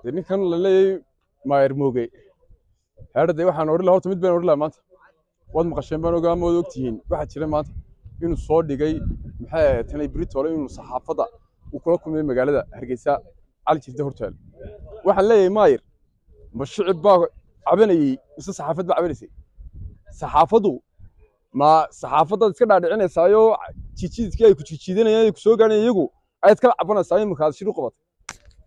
Dee ninkan la leeyahay Maayar Mooge heerdee, waxaan odhan lahaa horta mid baan odhan lahaa. Maanta waad maqasheen baan ogaa, ma waad ogtihiin waxaa jira maanta inuu soo dhigay, maxay ahayd tanay, Britole inuu saxaafadda uu kula kulmay magaalada Hargeysa, Cali Jirde hortaal. Waxaan leeyahay, maayir, ma shicib baa cabanayey mise saxaafad baa cabanaysay? Saxaafaddu ma saxaafaddaad iska dhaadhicinaysaayo jijiidkii ay ku jijiidanayaan ay ku soo gaadhayan iyagu ayaad kala cabanaysaa? Iminka aad shir u qabatay,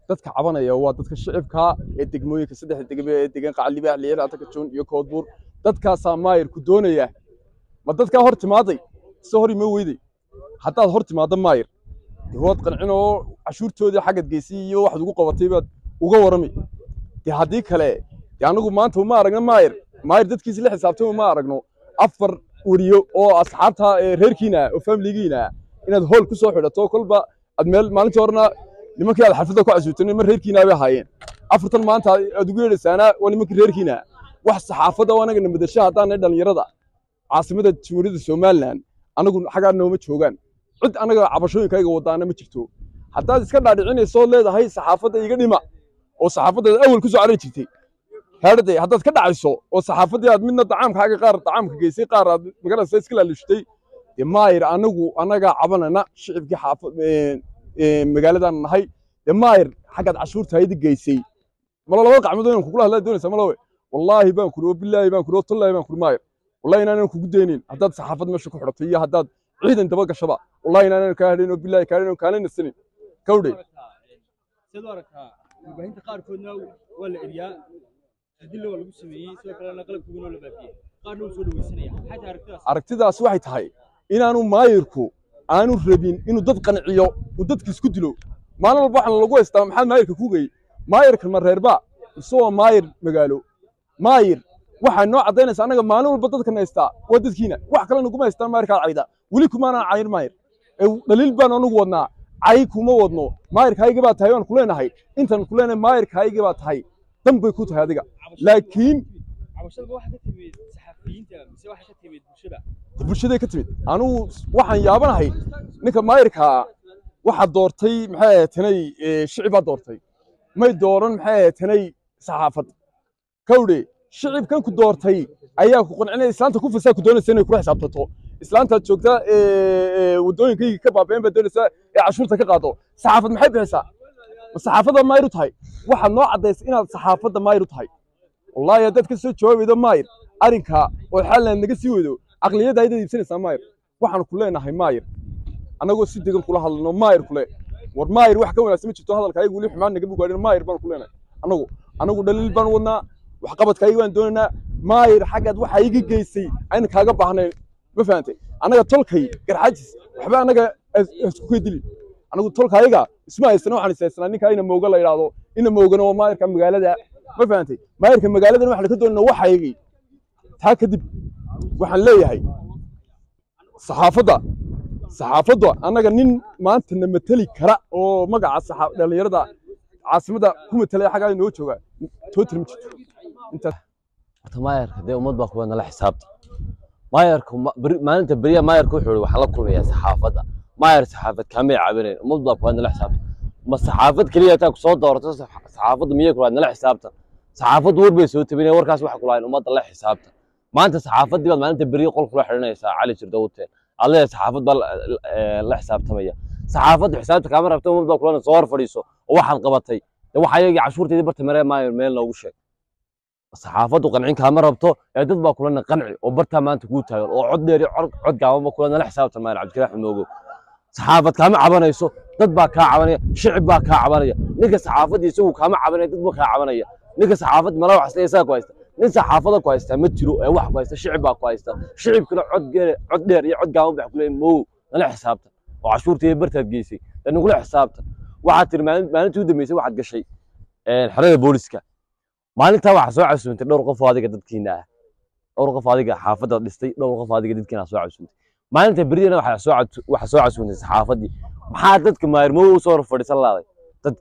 dadka cabanaya waa dadka shicibka ee degmooyinka saddexda degme ee degan Qacalibaax, Liir, Atakajoon iyo Koodbuur. Dadkaasaa maayir ku doonaya. Ma dadkaa hor timaaday mise hor ima weyday? Haddaad hor timaaddo maayir, dee waad qancin oo cashuurtoodii xaggad geysay iyo waxaad ugu qabatay baad uga warrami. Dee haddii kale, dee anagu maanta uma aragno maayir dadkiisi la xisaabtay, uma aragno. Afar weriyo oo asxaabta ee reerkiina oo familigiina inaad hool ku soo xidhato kolba aad meel, maalintii horena nimankii aad xafladda ku casuubtay niman reerkiina bay ahaayeen, afartan maanta aad ugu yeedhaysaana waa nimankii reerkiina. Wax saxaafadda oo anaga namadasho haddaanay dhallinyarada caasimada Jamhuuriyadda Somaliland, anagu xaggaa nooma joogaan. Cid anaga cabashooyinkayga wadaana ma jirto. Haddaad iska dhaadhicinayso ood leedahay saxaafadda iga dhima oo saxaafadda awal ku soo carari jirtay heerdee, haddaad ka dhacayso oo saxaafaddii aad midna dacaamkaaga qaar dacaamka geysay, qaar aad magaranaysa iska laalushtay, dee maayir, anagu annagaa cabanana, shicibkii xaafad magaaladan nahay. Dee maayir, xaggaad cashuurta haydi geysay malo laba qacmood inaan kugula hadlaa doonaysaa malawe. Wallaahi baan kuri oo bilaahi baan kuri oo tallaahi baan kuri, maayir, wallahi inaanan kugu daynin. Haddaad saxaafad meesha ku xidhatay iyo haddaad ciidan daba gashaba, wallahi inaanan kaa hadhayn oo bilaahi kaa hadhayn oo kaana nasanin kawdhe. Sidaad u aragtaa warbaahinta qaarkoodna waa la eriyaa, dilla waa lagu sameeyey, sidoo kalena qalabkooduna waa la baabiyey, qaarna wuu soo dhaweysanaya. Maxay tahay aragtidaas? Aragtidaas waxay tahay inaanu maayirku aanu rabin inuu dad qanciyo, uu dadka isku dilo. Maalin walba waxaan lagu haystaa, maxaa maayirka ku geeyey? Maayirkan ma reerba mise waa maayir magaalo? Maayir, waxaa noo caddaynaysa annaga maalin walba dadkan haystaa waa dadkiina, wax kale naguma haystaan. Maayirkaad cayda weli kumaanaan cayn maayir, ee dhaliil baan anugu wadnaa, cay kuma wadno. Maayirkayga baa tahay baan ku leenahay, intaan ku leenahay maayirkayga baa tahay, dan bay ku tahay adiga, laakiin Cabashada waxaa ka timid saxafiyiinta mise waxaa ka timid bulshada? Bulshaday ka timid. Anugu waxaan yaabanahay, ninka maayirkaa waxaa doortay, maxay ahayd tanay, shicib baa doortay, may dooran, maxay ahayd tanay, saxaafad kawdhe. Shicibkan ku doortay ayaa ku qancinaya. Islaanta ku fasaa ku doonaysa inay kula xisaabtato, islaantaad joogta waddooyinkayga ka baaba'een baad doonaysaa ee cashuurta ka qaado. Saxaafad maxay bixisaa? Ma saxaafadda maayir u tahay? Waxaad noo caddaysay inaad saxaafadda maayir u tahay. Wallaahi haddaad ka soo jawaabaydo maayir arrinka oo xaalan naga sii weydo, caqliyadda ayaad iibsanaysaa maayir. Waxaan ku leenahay maayir, annagoo si degan kula hadlano, maayir kule, war maayir, wax ka wanaagsan ma jirto. Hadalka ayagu weli xumaan naga bugaadhin, maayir baan ku leenahay. Anagu dhaliil baan wadnaa, waxqabadka ayaga baan doonaynaa. Maayir, xaggaad waxa iga geysay ayna kaaga baahnayn, ma fahantay? Annaga tolkay Garxajis waxba annaga isku kaydili, anagu tolka ayaga isma haysana. Waxaan is haysanaa ninka Ina Mooga la yidhaahdo. Ina Moogana waa maayirka magaalada, ma fahantay? Maayirka magaaladana waxaan ka doonaynaa waxa ayagay. Taa kadib waxaan leeyahay saxaafadda annaga nin maanta na mateli kara oo magaca dhallinyarada caasimadda ku matalaya xaggaa inoo jooga tootir ma jirto intaas. Horta maayarka dee ummad baa kuwa nala xisaabta. Maayarku maalinta beriya maayarku wuxuu yihi waxaan la kulmayaa saxaafadda. Maayar, saxaafad kamay cabinayn, ummad baa kuwa nala xisaabta. Ma saxaafad keliya taa kusoo doorato? Saxaafaddu miyay kulahayd nala xisaabta? Saxaafaddu war bay soo tabinaya, warkaas waxa kulahayn ummadda la xisaabta. Maanta saxaafaddii baad maalinta beriya qol kula xidhanaysaa Cali Jirdo Hotel, aad leedahay saxaafad baa la xisaabtamaya. Saxaafaddu xisaabta kaama rabto, ummad baa kulana soo hor fadhiiso oo waxaad qabatay dee waxa ayagii cashuurteedii barta maree. Maayo meel noogu sheeg. Saxaafaddu qancin kaama rabto ee dad baa kulana qanci oo bartaa maanta kuu taagan oo cod dheer iyo cod gaabanba kula nala xisaabtan. Maayar Cabdikariin Axmed Moogow, saxaafad kaama cabanayso, dad baa kaa cabanaya, shicib baa kaa cabanaya. Ninka saxaafadda isagu kaama cabanaya, dad baa kaa cabanaya. Ninka saxaafad mala wax isaga ku haysta, nin saxaafada ku haysta ma jiro ee wax ku haysta shicib baa ku haysta. Shicibkuna cod dheer iyo cod gaaban baa ku leeyahay Moogow nala xisaabtan oo cashuurtii bartaad geysay dee nagula xisaabtan. Waxaad tiri maalintii u dambeysay waxaad gashay xerada booliska. Maalintaa waxaa soo casuuntay dhowr qof oo adiga dadkiina ah, dhowr qof adiga xaafadda dhistay, dhowr qof adiga dadkiina soo casuuntay. Maalinta beridana waxaa soo casuuntay saxaafaddii. Maxaa dadka maayar Moogow soo hor fadhiisan laaday? Dad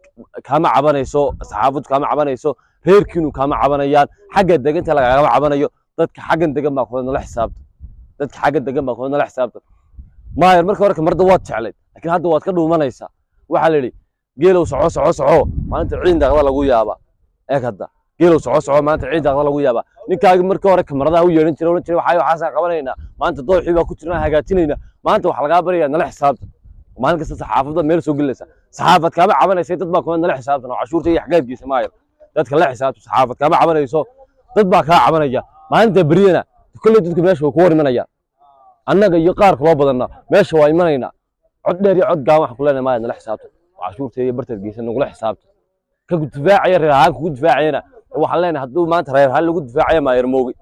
kaama cabanayso, saxaafaddu kaama cabanayso, reerkiinu kaama cabanayaan, xagga deganta lagagama cabanayo. Dadka xaggan degan baa kula nala xisaabta, dadka xaggan degan baa kula nala xisaabta. Maayar, marka hore kamarada waad jeclayd, laakiin hadda waad ka dhuumanaysaa. Waxaa la yidhi Geelow soco soco soco, maalinta ciidan daaqda lagu yaaba. Eeg hadda, geelow soco soco, maanta ciidan daaqda lagu yaaba. Ninkaagi markii hore kamaradaha u yeedhan jiray, oran jiray waxaa waxaasaan qabanaynaa, maanta dooxii baa ku jirnaa hagaajinaynaa, maanta waxaa lagaa baryayaa nala xisaabtan. Maalin kasta saxaafadda meel soo gelinaysa, saxaafad kaama cabanaysay, dad baa kuma nala xisaabtan oo cashuurta iyo xagaad geysa. Maayar, dadka la xisaabto. Saxaafad kaama cabanayso, dad baa kaa cabanaya. Maalinta beriyana kolley dadku meesha way ku war imanayaan, annaga iyo qaar kaloo badanna meesha waa imanaynaa. Cod dheer iyo cod gaaban waxaan ku leenahay, maayar, nala xisaabtan oo cashuurta iyo barteed geysa, nagula xisaabtan. Ka difaacaya reer ahaan kugu difaacayana waxaan leenahay, hadduu maanta reer ahaan lagu difaacaya maayar Mooge,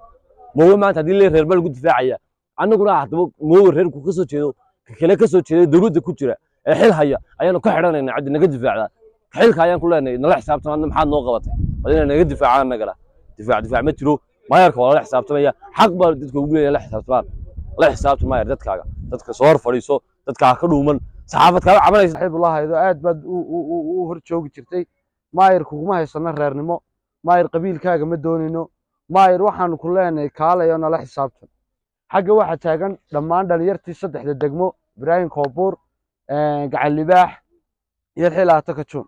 Mooge maanta haddii lee reer baa lagu difaacaya, annaguna haddaba Mooge reerku ka soo jeedo, ka kale ka soo jeeda dowladda ku jira ee xil haya ayaanu ka xidhanaynaa. Ciddi naga difaacda xilka ayaan ku leenahay, nala xisaabtan, adna maxaad noo qabatay? Bal inay naga difaacaan annagana. Difaac difaac ma jiro. Maayarka waa lala xisaabtamaya, xaq baa dadka ugu leeyahay la xisaabtamaan. La xisaabtan maayar dadkaaga, dadka soo hor fadhiiso, dadka ha ka dhuuman. Saxaafad kaama cabanaysa. Saaxiib lahaydo aad baad u hor joogi jirtay. Maayir, kuguma haysano reernimo. Maayir, qabiilkaaga ma doonayno. Maayir, waxaanu ku leenahay kaalayo nala xisaabtan. Xagga waxaa taagan dhammaan dhalinyartii saddexda degmo, Ibraahim Koobuur, Gacan Libaax iyo Xilaata Kajuun.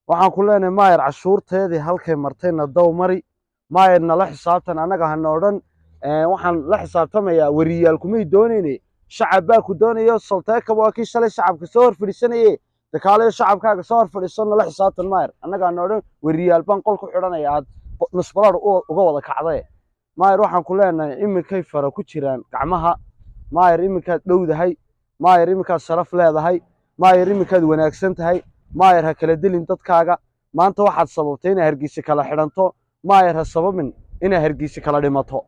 Waxaan ku leenahay maayir, cashuurteedii halkay martayna daw mari. Maayir, nala xisaabtan. Annaga hana odhan waxaan la xisaabtamayaa weriyaal, kumay doonayne, shacab baa ku doonayo. Solteekaba waa kii shalay shacabka soo hor fadhiisanaye, dakaalayo shacabkaaga soo hor fadhiiso, nala xisaabtan. Maayir, annaga hana odhan weriyaal baan qol ku xidhanaya aad nusbalaad uga wada kacdaye. Maayir, waxaan ku leenahay iminkay fara ku jiraan gacmaha. Maayir, iminkaad dhowdahay. Maayir, iminkaad sharaf leedahay. Maayir, iminkaad wanaagsan tahay. Maayir, ha kala dilin dadkaaga. Maanta waxaad sababtay inay Hargeysa kala xidhanto. Maayir, ha sababin inay Hargeysa kala dhimato.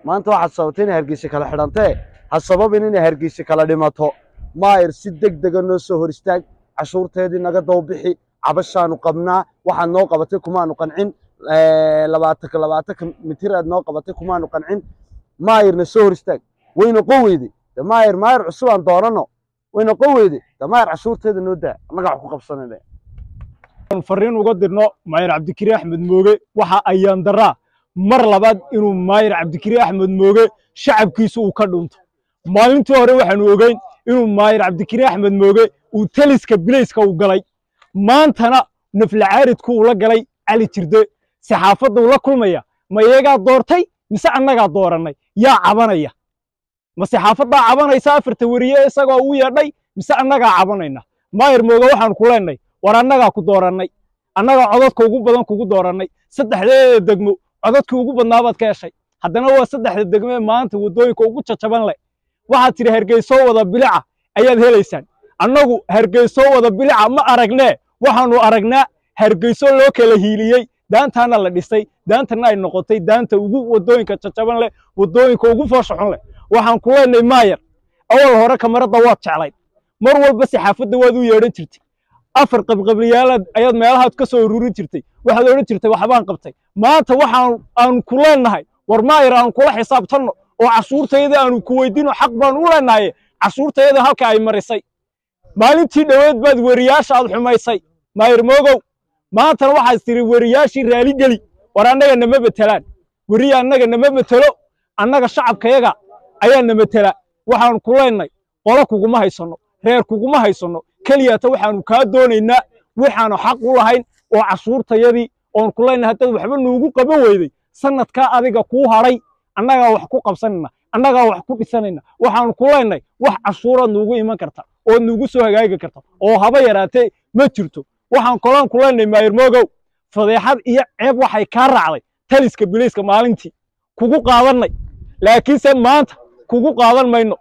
Maanta waxaad sababtay inay Hargeysa kala xidhantee, ha sababin inay Hargeysa kala dhimato. Maayir, si deg dega noo soo hor istaag, cashuurteedii naga dawbixi, cabashaanu qabnaa. Waxaad noo qabatay kumaanu qancin, 20-ka 20-ka mitir aad noo qabatay kumaanu qancin. Maayirna soo hor istaag. Way noqon weyday de maayir, maayir cusub aan doonano. Way noqon weyday de maayir, cashuurteeda noo daa, annaga wax ku qabsanayna. Fariin uga dirno maayir Cabdikariin Axmed Mooge. Waxa ayaan daraa mar labaad inuu maayir Cabdikariin Axmed Mooge shacabkiisu uu ka dhunto. Maalintii hore waxaanu ogeyn inuu maayir Cabdikariin Axmed Mooge uu taliska bilayska uu galay, maantana naflacaaridku uu la galay Cali Jirde. Saxaafadda uu la kulmaya, ma iyagaa doortay mise annagaa doorannay? Yaa cabanaya? Ma saxaafaddaa cabanaysa afarta weriye isagoo u yeedhay, mise annagaa cabanayna? Maayir Mooge, waxaanu ku leenay, war annagaa ku doorannay, annagaa codadka ugu badan kugu doorannay. Saddexdeeda degmo codadkii ugu badnaabaad ka heshay, haddana waa saddexda degmo ee maanta waddooyinka ugu jajaban leh. Waxaad tidhi Hargeysoo wada bilica ayaad helaysaan. Annagu Hargeysoo wada bilica ma aragnee, waxaannu aragnaa Hargeyso loo kala hiiliyey, daantaana la dhisay, daantana ay noqotay daanta ugu waddooyinka jajaban leh, waddooyinka ugu foosha xun leh. Waxaan ku leenahay maayar, awal hore kamarada waad jeclayd, mar walba saxaafadda waad u yeedhan jirtay, afar qabqabliyaalaad ayaad meelahaad ka soo ururin jirtay, waxaad odhan jirtay waxbaan qabtay. Maanta waxaan aanu ku leenahay, war maayar, aanu kula xisaabtanno oo cashuurtayada aanu ku weydiino. Xaq baan u leenahay cashuurtayada halka ay marisay. Maalintii dhoweed baad weriyaasha aad xumaysay, maayir Moogow. Maantana waxaad tiri weriyaashii raaligeli. War annaga nama betelaan weriya, annaga nama metelo, annaga shacabkayaga ayaa na metela. Waxaanu ku leenay, qolo kuguma haysanno, reer kuguma haysanno, keliyata waxaanu kaa doonaynaa waxaanu xaq u lahayn oo cashuurtayadii oon ku leenahay. Haddaad waxba noogu qaban weyday sanadkaa adiga kuu hadhay, annagaa wax ku qabsanayna, annagaa wax ku dhisanayna. Waxaanu ku leenahay, wax cashuuraad noogu iman karta ood noogu soo hagaagi karta oo haba yaraatee ma jirto. Waxaan kolaan ku leenahay maayir Moogow, fadeexad iyo ceeb waxay kaa raacday taliska bilayska. Maalintii kugu qaadannay, laakiinse maanta kugu qaadan mayno.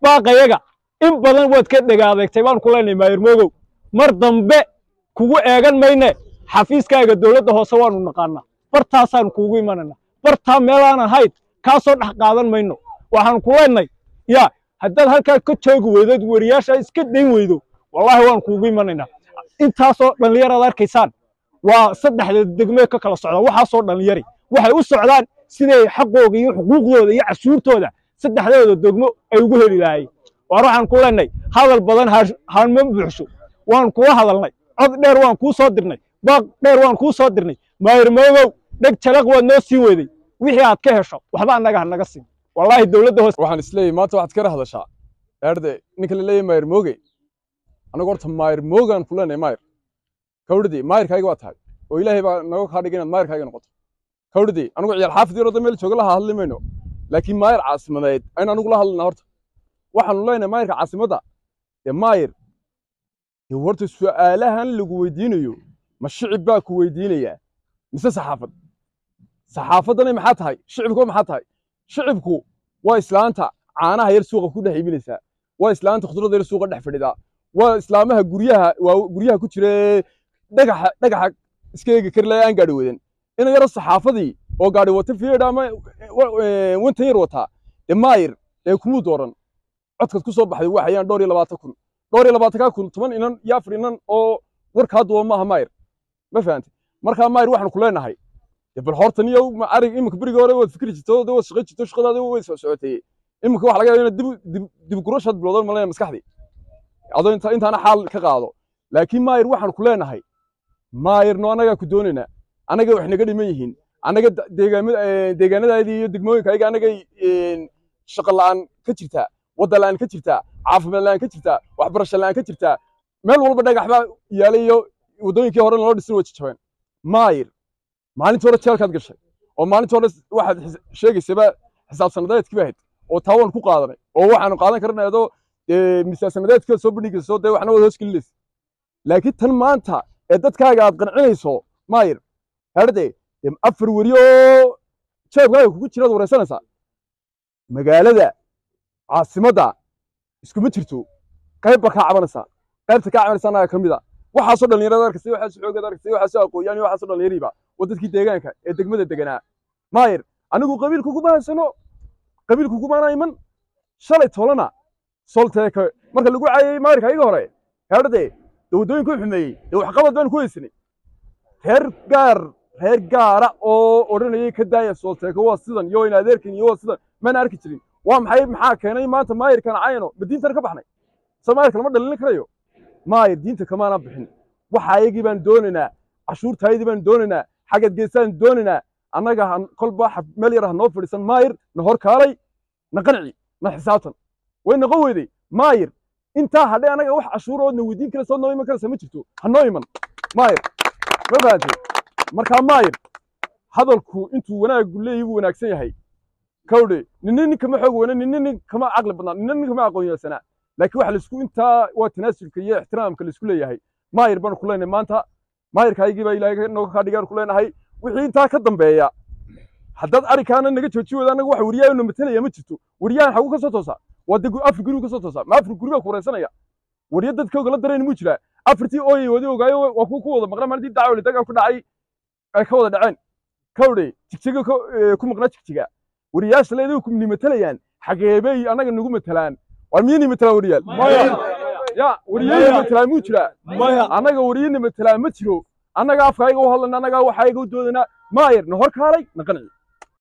Baaqayaga in badan waad ka dhega adeegtay baan ku leenahay maayir Moogow. Mar dambe kugu eegan mayne. Xafiiskaaga dowladda hoose waanu naqaanaa, bartaasaanu kuugu imanayna, bartaa meelaan ahayn kaasoo dhex qaadan mayno. Waxaanu ku leenahay, yaa haddaad halkaa ka joogi weydood weriyaasha iska dayn weydo, wallaahi waan kuugu imanaynaa. Intaasoo dhallinyaraad arkaysaan waa saddexda degmee ka kala socdaan. Waxaasoo dhallinyari waxay u socdaan siday xaqooga iyo xuquuqdooda iyo cashuurtooda saddexdooda degmo ay ugu heli lahaayeen. Waar waxaan ku leenahay, hadal badan hanma buuxsho. Waan kula hadalnay, cod dheer waan kuu soo dirnay, baaq dheer waan kuu soo dirnay. Maayir Moogow, dheg jalaq waad noo siin weyday. Wixii aad ka hesho waxba annaga ha naga siin. Wallaahi dowladda hoose Waxaan isleeyahay maanta waxaad kala hadashaa erde ninka la leeyahay maayir Mooge. Anagu horta maayir Moogaan ku leenahay, maayir kawdhadii maayirkayga waa tahay oo Ilaahay baa naga kaa dhigay inaad maayirkayga noqoto. Kawdhadii anigu ciyaal xaafid yaroo meel jooga la hadli mayno, laakiin maayir caasimadeed aynu anigu la hadlina. Horta waxaanu leenahay maayirka caasimadda, dee maayir, dee horta su'aalahan lagu weydiinayo ma shicib baa ku weydiinayaa mise saxaafad? Saxaafaddana maxaa tahay? Shicibku maxaa tahay? Shicibku waa islaanta caanaha yar suuqa ku dhex iibinaysaa, waa islaanta khudradda yar suuqa dhex fadhidaa, waa islaamaha guryaha, waa guryaha ku jira dhagaxa dhagaxa iska eegi kari lahaa aan gaadhi wadan. Ina yaro saxaafadii oo gaadhi wata fiyeedha ama wantan yar wataa, dee maayir dee kumuu dooran. Codkaad ku soo baxday waxayaan dhowr iyo labaatan kun, dhowr iyo labaatankaa kun 10 inan iyo 4 inan oo warkaa duuba maaha maayir, ma fahantay? Markaa maayir waxaanu ku leenahay, dee bal hortan iyo arig iminka berigii hore waad fikri jirto, dee waad shaqayn jirto, shaqadaadi way socotay. Iminka waxa laga yaabaa inaad dib dib gurashaad bilowdan malaya maskaxdii adoo inta intaana xaal ka qaado. Laakiin maayir waxaanu ku leenahay, maayirno annagaa ku doonaynaa, annaga wax naga dhiman yihiin, annaga deegaamada deegaanadaadii iyo degmooyinka ayaga annagay shaqo la'aan ka jirtaa, wadda la'aan ka jirtaa, caafimaad la'aan ka jirtaa, waxbarasho la'aan ka jirtaa, meel walba dhagax baa yaalay iyo waddooyinkii hore loo dhisin way jajabeen. Maayir, maalintii hore jeelkaad gashay oo maalintii hore waxaad sheegaysaba xisaab sanadeedkii ba ahayd oo taa waan ku qaadanay oo waxaanu qaadan karnay adoo miisaan sanadeedkii soo bandhigayso, dee waxna waad hoos gelinaysa. Laakiin tan maanta ee dadkaaga aad qancinayso maayir, herde dee 4 weri oo jeebkaaga kugu jiraad wareysanaysaa. Magaalada caasimadda iskuma jirto, qayb baa kaa cabanaysaa, qaybta kaa cabanaysa annaga ka mid a. Waxaasoo dhallinyarada arkasay, waxaasoo xoogaad arkasay, waxaasoo aqoon-yahan iyo waxaasoo dhallinyariiba waa dadkii deegaanka ee degmada deganaa. Maayir, anigu qabiil kuguma haysano, qabiil kugumaana iman. Shalay tolana solteeka marka lagu caayay maayirka ayaga hore, heerdee dee waddooyinka u xumeeyey, dee waxqabad baan ku haysanay. Reer gaar, reer gaara oo odhanayay ka daaya solteeka waa sidan iyo in adeerkan iyo waa sidan mana arki jirin. Waa maxay? Maxaa keenay maanta maayirkan cayno? Ma diintan ka baxnay se maayirka lama dhalin karayo? Maayir, diinta kamaana bixin. Waxa ayagii baan doonaynaa, cashuurtaydii baan doonaynaa, xagad geesaan doonaynaa. Annaga kolba meel yar ha noo fadhiisan maayir, na hor kaalay, na qanci, na xisaabtan. Way noqon weyday maayir intaa hadhay. Annaga wax cashuur ood na weydiin karaysa ood noo iman karaysa ma jirto, ha noo iman maayir, ma fahantay? Markaa maayir, hadalku intuu wanaagu leeyahay buu wanaagsan yahay. Kawdhe, ninna nin kama xoog weyna, ninna nin kama caqli badnaa, ninna nin kama aqoon yeelsanaa, laakiin waxa laisku intaa waa tanaasulka iyo ixtiraamka laisku leeyahay. Maayir baanu ku leenahay maanta, maayirkaygii baa Ilaahay nooga kaa dhigaan ku leenahay. Wixii intaa ka dambeeya haddaad arrinkaana naga jooji weydo, annaga wax weriyaha na matalaya ma jirto. Weriyahan xagu ka soo toosaa? Waa de afar gurigu ka soo toosaa, ma afar guri baa ku wareysanaya? Weriya dadkooga la dareen muu jiraa? Afartii ooyay wadi ogaayo waa kuwa ku wada maqnaa maalintii dacwali dagaal ku dhacay ay ka wada dhaceen. Kawdhe, jigjiga ku maqnaa jigjiga. Weriyaasha leedahay ku nimatalayaan, xageebay annaga nagu matalaan? Waa miyay matalaan weriyaal? Ya wariyayna matalaan muu jiraa? Annaga wariyayna matalaan ma jiro. Annaga afkaayaga u hadlana, annaga waxaayaga u doodana. Maayir, na hor kaalay, na qanci.